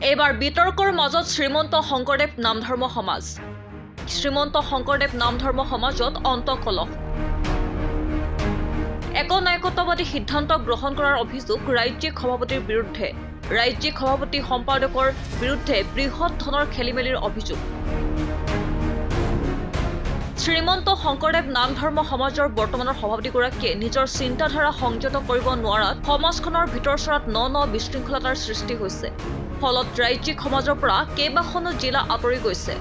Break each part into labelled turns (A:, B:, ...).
A: এইবাৰ বিতৰ্কৰ মাজত শ্ৰীমন্ত শংকৰদেৱ নামধৰ্ম সমাজ। শ্ৰীমন্ত শংকৰদেৱ নামধৰ্ম সমাজত অন্তঃকলহ। একনায়কত্ববাদী সিদ্ধান্ত গ্ৰহণ কৰাৰ অভিযোগ ৰাজ্যিক সভাপতিৰ বিৰুদ্ধে। ৰাজ্যিক সভাপতি সম্পাদকৰ বিৰুদ্ধে বৃহৎ ধনৰ খেলিমেলিৰ অভিযোগ। শ্ৰীমন্ত শংকৰদেৱ নামধৰ্ম সমাজৰ বৰ্তমানৰ সভাপতিগৰাকীয়ে নিজৰ চিন্তাধাৰা সংযত কৰিব নোৱাৰাত সমাজখনৰ ভিতৰচৰাত ন ন বিশৃংখলতাৰ সৃষ্টি হৈছে। ফলত ৰাজ্যিক সমাজৰ পৰা কেইবাখনো জিলা আঁতৰি গৈছে।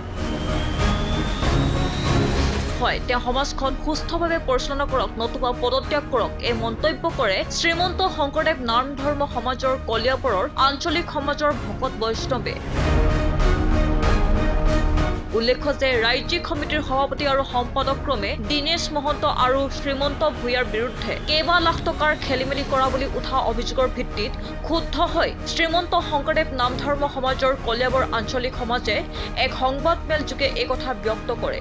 A: হয়, তেওঁ সমাজখন সুস্থভাৱে পৰিচালনা কৰক, নতুবা পদত্যাগ কৰক, এই মন্তব্য কৰে শ্ৰীমন্ত শংকৰদেৱ নামধৰ্ম সমাজৰ কলিয়াবৰৰ আঞ্চলিক সমাজৰ ভকত বৈষ্ণৱে। উল্লেখ্য যে ৰাজ্যিক সমিতিৰ সভাপতি আৰু সম্পাদক ক্ৰমে দীনেশ মহন্ত আৰু শ্ৰীমন্ত ভূঞাৰ বিৰুদ্ধে কেইবা লাখ টকাৰ খেলিমেলি কৰা বুলি উঠা অভিযোগৰ ভিত্তিত ক্ষুব্ধ হৈ শ্ৰীমন্ত শংকৰদেৱ নামধৰ্ম সমাজৰ কলিয়াবৰ আঞ্চলিক সমাজে এক সংবাদমেল যোগে এই কথা ব্যক্ত কৰে।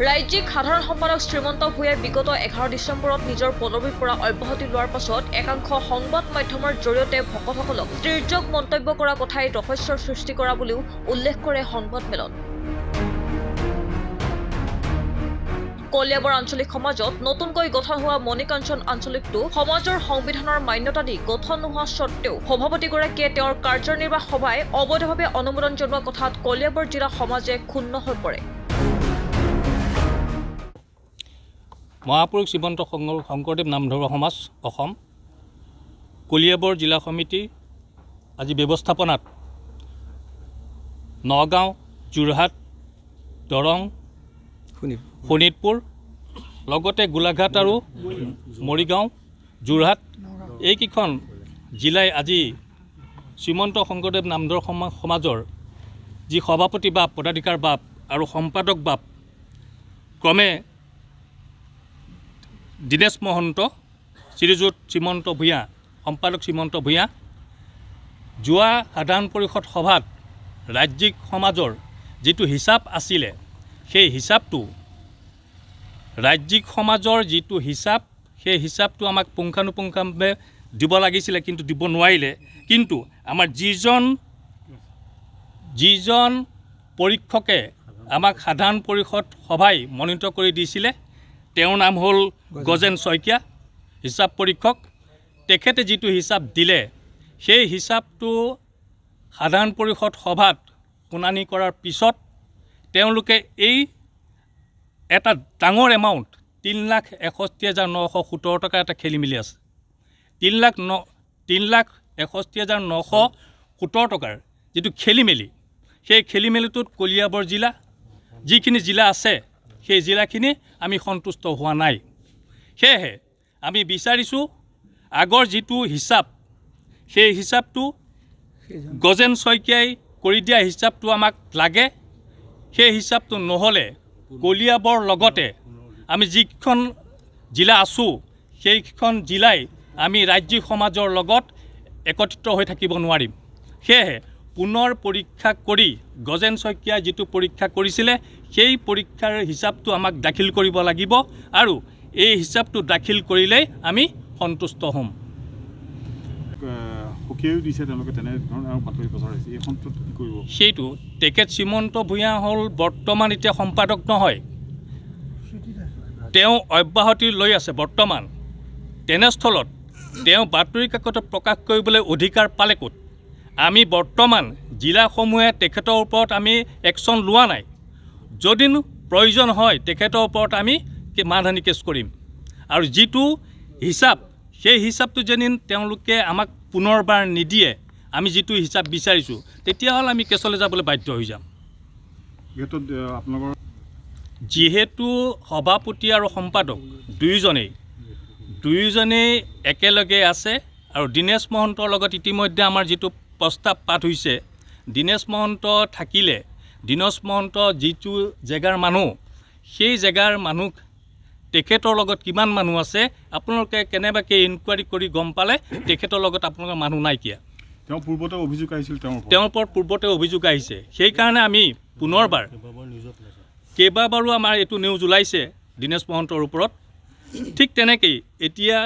A: ৰাজ্যিক সাধাৰণ সম্পাদক শ্ৰীমন্ত ভূঞাই বিগত 11 ডিচেম্বৰত নিজৰ পদবীৰ পৰা অব্যাহতি লোৱাৰ পাছত একাংশ সংবাদ মাধ্যমৰ জৰিয়তে ভকতসকলক তীৰ্যক মন্তব্য কৰা কথাই ৰহস্যৰ সৃষ্টি কৰা বুলিও উল্লেখ কৰে সংবাদমেলত। কলিয়াবৰ আঞ্চলিক সমাজত নতুনকৈ গঠন হোৱা মণিকাঞ্চন আঞ্চলিকটো সমাজৰ সংবিধানৰ মান্যতা দি গঠন নোহোৱা স্বত্তেও সভাপতিগৰাকীয়ে তেওঁৰ কাৰ্যনিৰ্বাহ সভাই অবৈধভাৱে অনুমোদন জনোৱা কথাত কলিয়াবৰ জিলা সমাজে ক্ষুণ্ণ হৈ পৰে।
B: মহাপুৰুষ শ্ৰীমন্ত শংকৰদেৱ নামধৰ্ম সমাজ অসম কলিয়াবৰ জিলা সমিতি আজি ব্যৱস্থাপনাত নগাঁও, যোৰহাট, দৰং, শোণিতপুৰ, লগতে গোলাঘাট আৰু মৰিগাঁও, যোৰহাট এইকেইখন জিলাই আজি শ্ৰীমন্ত শংকৰদেৱ নামধৰ্ম সমাজৰ যি সভাপতি বাপ, পদাধিকাৰ বাপ আৰু সম্পাদক বাপ ক্ৰমে দীনেশ মহন্ত, শ্ৰীযুত শ্ৰীমন্ত ভূঞা, সম্পাদক শ্ৰীমন্ত ভূঞা, যোৱা সাধাৰণ পৰিষদ সভাত ৰাজ্যিক সমাজৰ যিটো হিচাপ আছিলে সেই হিচাপটো, ৰাজ্যিক সমাজৰ যিটো হিচাপ, সেই হিচাপটো আমাক পুংখানুপুংখানুভাৱে দিব লাগিছিলে, কিন্তু দিব নোৱাৰিলে। কিন্তু আমাৰ যিজন পৰীক্ষকে আমাক সাধাৰণ পৰিষদ সভাই মনোনীত কৰি দিছিলে, তেওঁৰ নাম হ'ল গজেন শইকীয়া, হিচাপ পৰীক্ষক। তেখেতে যিটো হিচাপ দিলে সেই হিচাপটো সাধাৰণ পৰিষদ সভাত শুনানি কৰাৰ পিছত তেওঁলোকে এই এটা ডাঙৰ এমাউণ্ট 3,61,917 টকা এটা খেলিমেলি আছে। 3,61,917 টকাৰ যিটো খেলিমেলি, সেই খেলিমেলিটোত কলিয়াবৰ জিলা যিখিনি জিলা আছে সেই জিলাখিনি আমি সন্তুষ্ট হোৱা নাই। সেয়েহে আমি বিচাৰিছোঁ আগৰ যিটো হিচাপ, সেই হিচাপটো গজেন শইকীয়াই কৰি দিয়া হিচাপটো আমাক লাগে। সেই হিচাপটো নহ'লে কলিয়াবৰ লগতে আমি যিখন জিলা আছোঁ সেইখন জিলাই আমি ৰাজ্যিক সমাজৰ লগত একত্ৰিত হৈ থাকিব নোৱাৰিম। সেয়েহে পুনৰ পৰীক্ষা কৰি গজেন শইকীয়াই যিটো পৰীক্ষা কৰিছিলে সেই পৰীক্ষাৰ হিচাপটো আমাক দাখিল কৰিব লাগিব আৰু এই হিচাপটো দাখিল কৰিলেই আমি সন্তুষ্ট হ'ম।
C: সকীয়াইও দিছে তেওঁলোকে, তেনেধৰণৰ বাতৰি প্ৰচাৰ হৈছে। এই সন্তত কি কৰিব?
B: সেইটো তেখেত শ্ৰীমন্ত ভূঞা হ'ল বৰ্তমান এতিয়া সম্পাদক নহয়, তেওঁ অব্যাহতি লৈ আছে বৰ্তমান। তেনেস্থলত তেওঁ বাতৰি কাকতত প্ৰকাশ কৰিবলৈ অধিকাৰ পালে ক'ত? আমি বৰ্তমান জিলাসমূহে তেখেতৰ ওপৰত আমি একশ্যন লোৱা নাই। যদি প্ৰয়োজন হয় তেখেতৰ ওপৰত আমি মানহানি কেছ কৰিম। আৰু যিটো হিচাপ, সেই হিচাপটো যদি তেওঁলোকে আমাক পুনৰবাৰ নিদিয়ে, আমি যিটো হিচাপ বিচাৰিছোঁ, তেতিয়াহ'লে আমি কেছলৈ যাবলৈ বাধ্য হৈ যাম।
C: আপোনালোকৰ
B: যিহেতু সভাপতি আৰু সম্পাদক দুয়োজনেই একেলগে আছে আৰু দীনেশ মহন্তৰ লগত ইতিমধ্যে আমাৰ যিটো প্ৰস্তাৱ পাঠ হৈছে, দীনেশ মহন্ত থাকিলে দীনেশ মহন্ত যিটো জেগাৰ মানুহ, সেই জেগাৰ মানুহ তেখেতৰ লগত কিমান মানুহ আছে আপোনালোকে কেনেবাকৈ ইনকুৱাৰী কৰি গম পালে তেখেতৰ লগত আপোনালোকৰ মানুহ নাইকিয়া।
C: তেওঁ পূৰ্বতে অভিযোগ আহিছিল তেওঁৰ ওপৰত।
B: তেওঁৰ ওপৰত পূৰ্বতে অভিযোগ আহিছে। সেইকাৰণে আমি পুনৰবাৰ কেইবাবাৰো আমাৰ এইটো নিউজ ওলাইছে দীনেশ মহন্তৰ ওপৰত। ঠিক তেনেকেই এতিয়া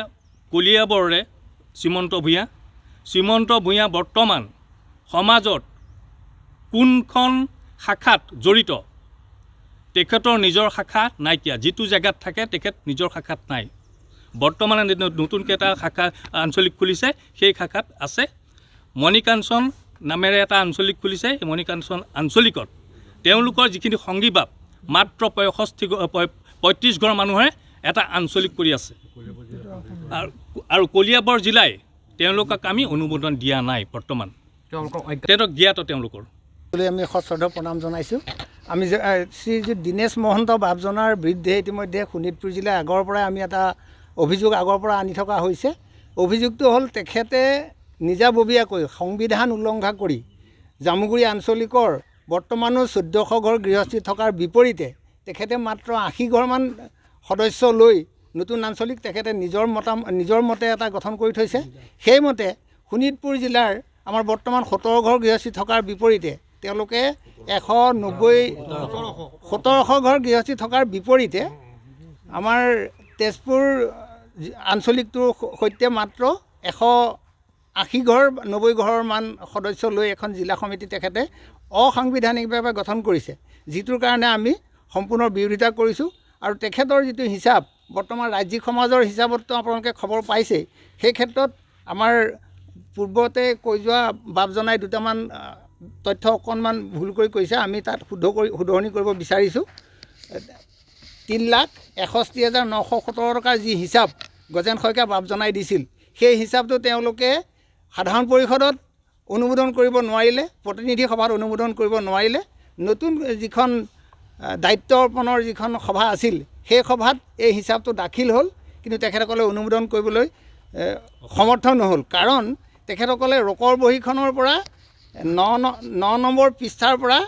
B: কলিয়াবৰৰে শ্ৰীমন্ত ভূঞা, শ্ৰীমন্ত ভূঞা বৰ্তমান সমাজত কোনখন শাখাত জড়িত। তেখেতৰ নিজৰ শাখা নাইকিয়া, যিটো জেগাত থাকে তেখেত নিজৰ শাখাত নাই। বৰ্তমানে নতুনকৈ এটা শাখা আঞ্চলিক খুলিছে, সেই শাখাত আছে। মণিকাঞ্চন নামেৰে এটা আঞ্চলিক খুলিছে। এই মণিকাঞ্চন আঞ্চলিকত তেওঁলোকৰ যিখিনি সংগীবাপ, মাত্ৰ 35 ঘৰ মানুহে এটা আঞ্চলিক কৰি আছে। আৰু কলিয়াবৰ জিলাই তেওঁলোকক আমি অনুমোদন দিয়া নাই বৰ্তমান। তেওঁলোক জ্ঞাত তেওঁলোকৰ।
D: বুলি আমি সশ্ৰদ্ধ প্ৰণাম জনাইছোঁ। আমি শ্ৰীযুত দীনেশ মহন্ত বাপজনাৰ বিৰুদ্ধে ইতিমধ্যে শোণিতপুৰ জিলাৰ আগৰ পৰাই আমি এটা অভিযোগ আগৰ পৰা আনি থকা হৈছে। অভিযোগটো হ'ল, তেখেতে নিজাববীয়াকৈ সংবিধান উলংঘা কৰি জামুগুৰি আঞ্চলিকৰ বৰ্তমানো 1400 ঘৰ গৃহস্থী থকাৰ বিপৰীতে তেখেতে মাত্ৰ 80 ঘৰমান সদস্য লৈ নতুন আঞ্চলিক তেখেতে নিজৰ মতে এটা গঠন কৰি থৈছে। সেইমতে শোণিতপুৰ জিলাৰ আমাৰ বৰ্তমান 17 ঘৰ গৃহস্থী থকাৰ বিপৰীতে তেওঁলোকে 190, 1700 ঘৰ গৃহস্থী থকাৰ বিপৰীতে আমাৰ তেজপুৰ আঞ্চলিকটোৰ সৈতে মাত্ৰ 180 ঘৰ, 90 ঘৰমান সদস্য লৈ এখন জিলা সমিতি তেখেতে অসাংবিধানিকভাৱে গঠন কৰিছে, যিটোৰ কাৰণে আমি সম্পূৰ্ণ বিৰোধিতা কৰিছোঁ। আৰু তেখেতৰ যিটো হিচাপ, বৰ্তমান ৰাজ্যিক সমাজৰ হিচাপততো আপোনালোকে খবৰ পাইছেই। সেই ক্ষেত্ৰত আমাৰ পূৰ্বতে কৈ যোৱা বাপজনাই দুটামান তথ্য অকণমান ভুল কৰি কৈছে, আমি তাত শুদ্ধ কৰি শুধৰণি কৰিব বিচাৰিছোঁ। 3,61,917 টকাৰ যি হিচাপ গজেন শইকীয়া বাপজনাই দিছিল, সেই হিচাপটো তেওঁলোকে সাধাৰণ পৰিষদত অনুমোদন কৰিব নোৱাৰিলে, প্ৰতিনিধি সভাত অনুমোদন কৰিব নোৱাৰিলে। নতুন যিখন দায়িত্ব অৰ্পণৰ যিখন সভা আছিল, সেই সভাত এই হিচাপটো দাখিল হ'ল, কিন্তু তেখেতসকলে অনুমোদন কৰিবলৈ সমৰ্থ নহ'ল। কাৰণ তেখেতসকলে ৰোকৰ বহীখনৰ পৰা ন নম্বৰ পৃষ্ঠাৰ পৰা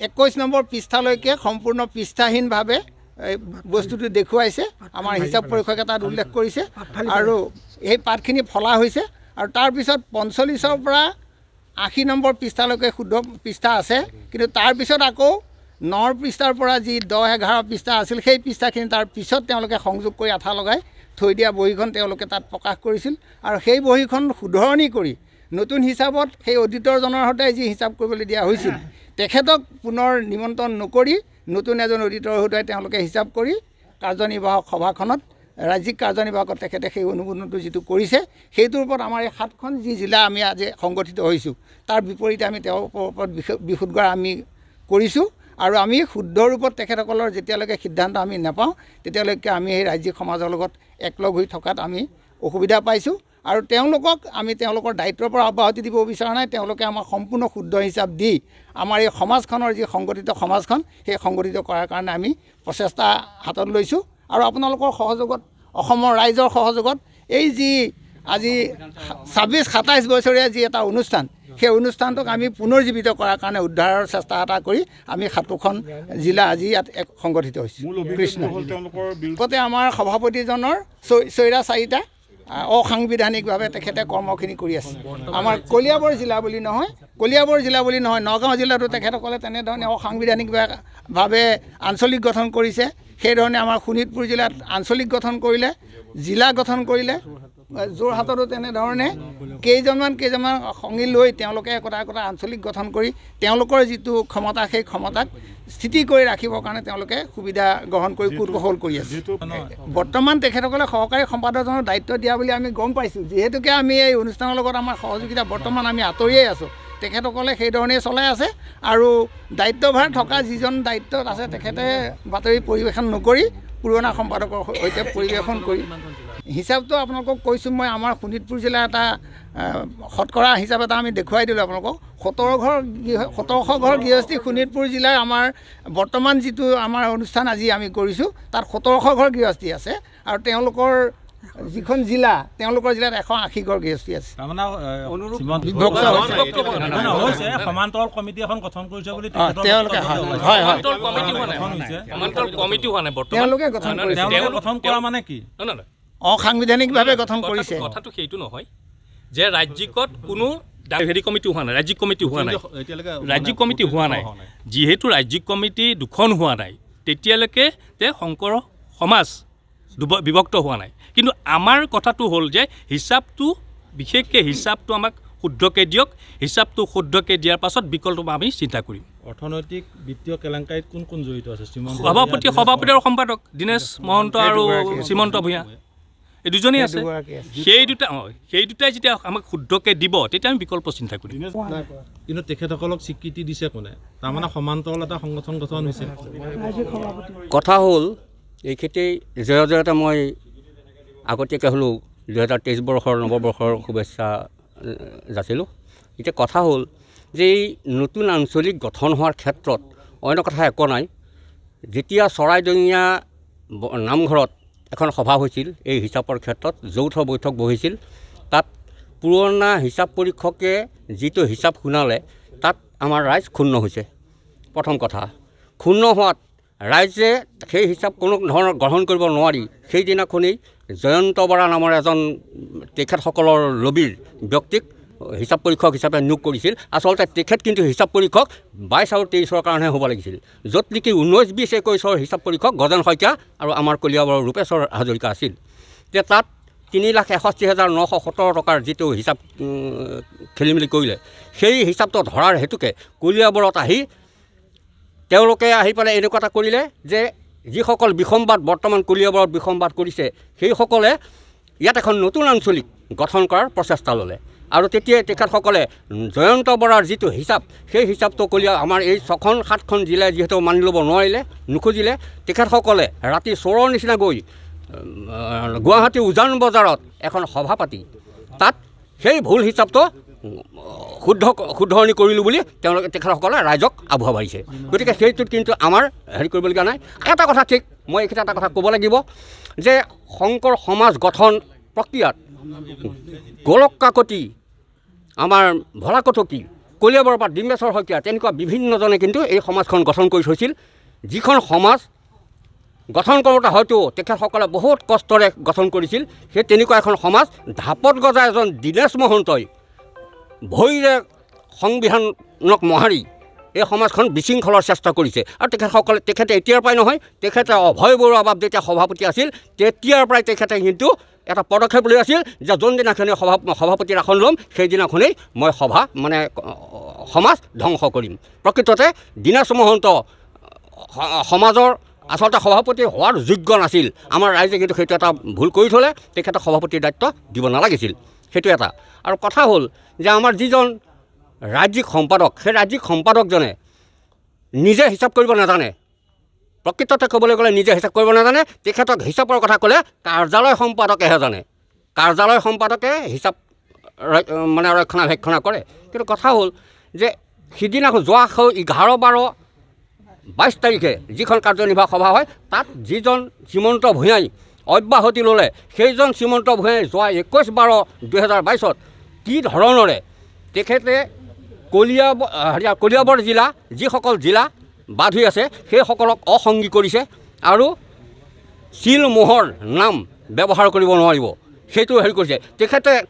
D: 21 নম্বৰ পৃষ্ঠালৈকে সম্পূৰ্ণ পৃষ্ঠাহীনভাৱে এই বস্তুটো দেখুৱাইছে। আমাৰ হিচাপ পৰীক্ষকে তাত উল্লেখ কৰিছে আৰু সেই পাতখিনি ফলা হৈছে। আৰু তাৰপিছত 45ৰ পৰা 80 নম্বৰ পৃষ্ঠালৈকে শুদ্ধ পৃষ্ঠা আছে, কিন্তু তাৰপিছত আকৌ নৰ পৃষ্ঠাৰ পৰা যি 10, 11 পৃষ্ঠা আছিল, সেই পৃষ্ঠাখিনি তাৰ পিছত তেওঁলোকে সংযোগ কৰি আঠা লগাই থৈ দিয়া বহীখন তেওঁলোকে তাত প্ৰকাশ কৰিছিল। আৰু সেই বহীখন শুধৰণি কৰি নতুন হিচাপত সেই অডিটৰজনৰ সৈতে যি হিচাপ কৰিবলৈ দিয়া হৈছিল, তেখেতক পুনৰ নিমন্ত্ৰণ নকৰি নতুন এজন অডিটৰৰ সৈতে তেওঁলোকে হিচাপ কৰি কাৰ্যনিৰ্বাহক সভাখনত, ৰাজ্যিক কাৰ্যনিৰ্বাহকত তেখেতে সেই অনুমোদনটো যিটো কৰিছে, সেইটোৰ ওপৰত আমাৰ এই 7খন যি জিলা আমি আজি সংগঠিত হৈছোঁ, তাৰ বিপৰীতে আমি তেওঁৰ ওপৰত বিশুদ্ধাৰ আমি কৰিছোঁ। আৰু আমি শুদ্ধ ৰূপত তেখেতসকলৰ যেতিয়ালৈকে সিদ্ধান্ত আমি নাপাওঁ, তেতিয়ালৈকে আমি সেই ৰাজ্যিক সমাজৰ লগত একলগ হৈ থকাত আমি অসুবিধা পাইছোঁ। আৰু তেওঁলোকক আমি তেওঁলোকৰ দায়িত্বৰ পৰা অব্যাহতি দিব বিচৰা নাই। তেওঁলোকে আমাক সম্পূৰ্ণ শুদ্ধ হিচাপ দি আমাৰ এই সমাজখনৰ যি সংগঠিত সমাজখন, সেই সংগঠিত কৰাৰ কাৰণে আমি প্ৰচেষ্টা হাতত লৈছোঁ। আৰু আপোনালোকৰ সহযোগত, অসমৰ ৰাইজৰ সহযোগত এই যি আজি 26, 27 বছৰীয়া যি এটা অনুষ্ঠান, সেই অনুষ্ঠানটোক আমি পুনৰ্জীৱিত কৰাৰ কাৰণে উদ্ধাৰৰ চেষ্টা এটা কৰি আমি 7খন জিলা আজি ইয়াত এক সংগঠিত হৈছোঁ।
C: মূল
D: কৃষ্ণ।
C: অভিযোগটো হ'ল তেওঁলোকৰ বিৰুদ্ধে
D: লগতে আমাৰ সভাপতিজনৰ স্বৈৰাচাৰিতা, অসাংবিধানিকভাৱে তেখেতে কৰ্মখিনি কৰি আছে। আমাৰ কলিয়াবৰ জিলা বুলি নহয়, কলিয়াবৰ জিলা বুলি নহয়, নগাঁও জিলাতো তেখেতসকলে তেনেধৰণে অসাংবিধানিকভাৱে আঞ্চলিক গঠন কৰিছে। সেইধৰণে আমাৰ শোণিতপুৰ জিলাত আঞ্চলিক গঠন কৰিলে, জিলা গঠন কৰিলে, যোৰহাটতো তেনেধৰণে কেইজনমান সংগী লৈ তেওঁলোকে একোটা একোটা আঞ্চলিক গঠন কৰি তেওঁলোকৰ যিটো ক্ষমতা, সেই ক্ষমতাক স্থিতি কৰি ৰাখিবৰ কাৰণে তেওঁলোকে সুবিধা গ্ৰহণ কৰি কূটকৌশল কৰি আছে।
C: যিহেতু
D: বৰ্তমান তেখেতসকলে সহকাৰী সম্পাদকজনৰ দায়িত্ব দিয়া বুলি আমি গম পাইছোঁ। যিহেতুকে আমি এই অনুষ্ঠানৰ লগত আমাৰ সহযোগিতা বৰ্তমান আমি আঁতৰিয়ে আছোঁ, তেখেতসকলে সেইধৰণেই চলাই আছে। আৰু দায়িত্বভাৰ থকা যিজন দায়িত্বত আছে, তেখেতে বাতৰি পৰিৱেশন নকৰি পুৰণা সম্পাদকৰ সৈতে পৰিৱেশন কৰি হিচাপটো আপোনালোকক কৈছোঁ মই। আমাৰ শোণিতপুৰ জিলাৰ এটা শতকৰা হিচাপ এটা আমি দেখুৱাই দিলোঁ আপোনালোকক। 1700 ঘৰ গৃহস্থী শোণিতপুৰ জিলাৰ আমাৰ বৰ্তমান যিটো আমাৰ অনুষ্ঠান আজি আমি কৰিছোঁ, তাত 1700 ঘৰ গৃহস্থী আছে। আৰু তেওঁলোকৰ যিখন জিলা, তেওঁলোকৰ জিলাত 180 ঘৰ গৃহস্থী আছে।
E: তাৰমানে
D: বিভক্ত হৈছে।
E: নহয়, নহয়, হৈছে সমান্তৰাল কমিটি এখন গঠন কৰিছে বুলি তেখেতৰ
D: তেওঁলোকে
E: বক্তব্যত
D: হয়,
E: ওলাইছে।
D: হয়, হয়।
B: সমান্তৰাল কমিটি হোৱা নাই,
E: গঠন হৈছে।
B: সমান্তৰাল কমিটি হোৱা নাই বৰ্তমান।
D: তেওঁলোকে গঠন
B: নহয়, নহয়,
D: কৰিছে।
E: তেওঁলোকে
B: তেওঁলোক-
E: গঠন কৰা মানে কি?
B: নহয়, নহয়, নহয়।
D: অসাংবিধানিকভাৱে গঠন কৰিছে।
B: কথাটো সেইটো নহয় যে ৰাজ্যিকত কোনো হেৰি কমিটি হোৱা নাই, ৰাজ্যিক কমিটি হোৱা নাই, ৰাজ্যিক কমিটি হোৱা নাই। যিহেতু ৰাজ্যিক কমিটি দুখন হোৱা নাই, তেতিয়ালৈকে তে শংকৰ সমাজ বিভক্ত হোৱা নাই। কিন্তু আমাৰ কথাটো হ'ল যে হিচাপটো বিশেষকৈ হিচাপটো আমাক শুদ্ধকৈ দিয়ক। হিচাপটো শুদ্ধকৈ দিয়াৰ পাছত বিকল্প আমি চিন্তা কৰিম।
E: অৰ্থনৈতিক বিত্তীয় কেলেংকাৰীত কোন কোন জড়িত আছে? শ্ৰীমন্ত
B: সভাপতি সভাপতি আৰু সম্পাদক দীনেশ মহন্ত আৰু শ্ৰীমন্ত ভূঞা, এই দুজনেই আছে। সেই দুটাই যেতিয়া আমাক শুদ্ধকৈ দিব তেতিয়া আমি বিকল্প চিন্তা কৰিম।
E: কিন্তু তেখেতসকলক স্বীকৃতি দিছে কোনে? তাৰমানে সমান্তৰাল এটা সংগঠন গঠন হৈছে।
F: কথা হ'ল এইখিনিতে জয়তে মই আগতীয়াকৈ হ'লেও 2023 বৰ্ষৰ নৱবৰ্ষৰ শুভেচ্ছা যাচিলোঁ। এতিয়া কথা হ'ল যে এই নতুন আঞ্চলিক গঠন হোৱাৰ ক্ষেত্ৰত অন্য কথা একো নাই। যেতিয়া চৰাইদঙীয়া নামঘৰত এখন সভা হৈছিল, এই হিচাপৰ ক্ষেত্ৰত যৌথ বৈঠক বহিছিল, তাত পুৰণা হিচাপ পৰীক্ষকে যিটো হিচাপ শুনালে তাত আমাৰ ৰাইজ ক্ষুণ্ণ হৈছে। প্ৰথম কথা, ক্ষুণ্ণ হোৱাত ৰাইজে সেই হিচাপ কোনো ধৰণৰ গ্ৰহণ কৰিব নোৱাৰি সেইদিনাখনেই জয়ন্ত বৰা নামৰ এজন তেখেতসকলৰ লবীৰ ব্যক্তিক হিচাপ পৰীক্ষক হিচাপে নিয়োগ কৰিছিল। আচলতে তেখেত কিন্তু হিচাপ পৰীক্ষক 22 আৰু 23ৰ কাৰণেহে হ'ব লাগিছিল, য'ত নেকি 19, 20, 21ৰ হিচাপ পৰীক্ষক গজেন শইকীয়া আৰু আমাৰ কলিয়াবৰৰ ৰূপেশ্বৰ হাজৰিকা আছিল। এতিয়া তাত 3,61,917 টকাৰ যিটো হিচাপ খেলি মেলি কৰিলে, সেই হিচাপটো ধৰাৰ হেতুকে কলিয়াবৰত আহি তেওঁলোকে আহি পেলাই এনেকুৱা এটা কৰিলে যে যিসকল বিসম্বাদ বৰ্তমান কলিয়াবৰত বিসম্বাদ কৰিছে সেইসকলে ইয়াত এখন নতুন আঞ্চলিক গঠন কৰাৰ প্ৰচেষ্টা ল'লে। আৰু তেতিয়াই তেখেতসকলে জয়ন্ত বৰাৰ যিটো হিচাপ, সেই হিচাপটো কলিয়া আমাৰ এই 6খন 7খন জিলাই যিহেতু মানি ল'ব নোৱাৰিলে, নুখুজিলে, তেখেতসকলে ৰাতি চোৰৰ নিচিনা গৈ গুৱাহাটী উজান বজাৰত এখন সভা পাতি তাত সেই ভুল হিচাপটো শুদ্ধৰণি কৰিলোঁ বুলি তেওঁলোকে তেখেতসকলে ৰাইজক আভুৱা ভাৰিছে। গতিকে সেইটোত কিন্তু আমাৰ হেৰি কৰিবলগীয়া নাই। এটা কথা ঠিক, মই এইখিনি এটা কথা ক'ব লাগিব যে শংকৰ সমাজ গঠন প্ৰক্ৰিয়াত গোলক কাকতি, আমাৰ ভোলা কটকী, কলিয়াবৰৰ পৰা ডিম্বেশ্বৰ শইকীয়া, তেনেকুৱা বিভিন্নজনে কিন্তু এই সমাজখন গঠন কৰি থৈছিল। যিখন সমাজ গঠন কৰোঁতে হয়তো তেখেতসকলে বহুত কষ্টৰে গঠন কৰিছিল, সেই তেনেকুৱা এখন সমাজ ঢাপত গজা এজন দীনেশ মহন্তই ভৰিৰে সংবিধানক মোহাৰি এই সমাজখন বিশৃংখলৰ চেষ্টা কৰিছে। আৰু তেখেতে এতিয়াৰ পৰাই নহয়, তেখেতে অভয় বৰুৱা বাপ যেতিয়া সভাপতি আছিল তেতিয়াৰ পৰাই তেখেতে কিন্তু এটা পদক্ষেপ লৈ আছিল যে যোনদিনাখনেই সভাপতিৰ আসন ল'ম সেইদিনাখনেই মই সভা মানে সমাজ ধ্বংস কৰিম। প্ৰকৃততে দীনেশ মহন্ত সমাজৰ আচলতে সভাপতি হোৱাৰ যোগ্য নাছিল। আমাৰ ৰাইজে কিন্তু সেইটো এটা ভুল কৰি থ'লে, তেখেতক সভাপতিৰ দায়িত্ব দিব নালাগিছিল, সেইটো এটা। আৰু কথা হ'ল যে আমাৰ যিজন ৰাজ্যিক সম্পাদক, সেই ৰাজ্যিক সম্পাদকজনে নিজে হিচাপ কৰিব নাজানে। প্ৰকৃততে ক'বলৈ গ'লে নিজে হিচাপ কৰিব নাজানে। তেখেতক হিচাপৰ কথা ক'লে কাৰ্যালয় সম্পাদকেহে জানে, কাৰ্যালয় সম্পাদকে হিচাপ মানে ৰক্ষণাবেক্ষণ কৰে। কিন্তু কথা হ'ল যে সিদিনা যোৱা 11, 12, 22 তাৰিখে যিখন কাৰ্যনিৰ্বাহক সভা হয় তাত যিজন শ্ৰীমন্ত ভূঞাই অব্যাহতি ল'লে, সেইজন শ্ৰীমন্ত ভূঞাই যোৱা 21, 12, 2022ত কি ধৰণেৰে তেখেতে কলিয়াবৰ জিলা যিসকল জিলা বাদ হৈ আছে সেইসকলক অসংগী কৰিছে আৰু চিল মোহৰ নাম ব্যৱহাৰ কৰিব নোৱাৰিব সেইটো হেৰি কৰিছে।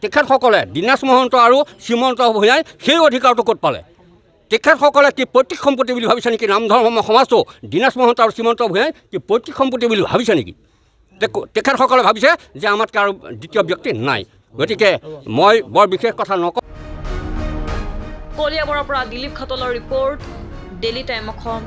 F: তেখেতসকলে দীনেশ মহন্ত আৰু শ্ৰীমন্ত ভূঞাই সেই অধিকাৰটো ক'ত পালে? তেখেতসকলে কি পৈতৃক সম্পত্তি বুলি ভাবিছে নেকি? নাম ধৰ্ম সমাজটো দীনেশ মহন্ত আৰু শ্ৰীমন্ত ভূঞাই কি পৈতৃক সম্পত্তি বুলি ভাবিছে নেকি? তেখেতসকলে ভাবিছে যে আমাতকৈ আৰু দ্বিতীয় ব্যক্তি নাই। গতিকে মই বৰ বিশেষ কথা নকওঁ।
A: কলিয়াবৰৰ পৰা Dilip Khatal report, daily time Assam.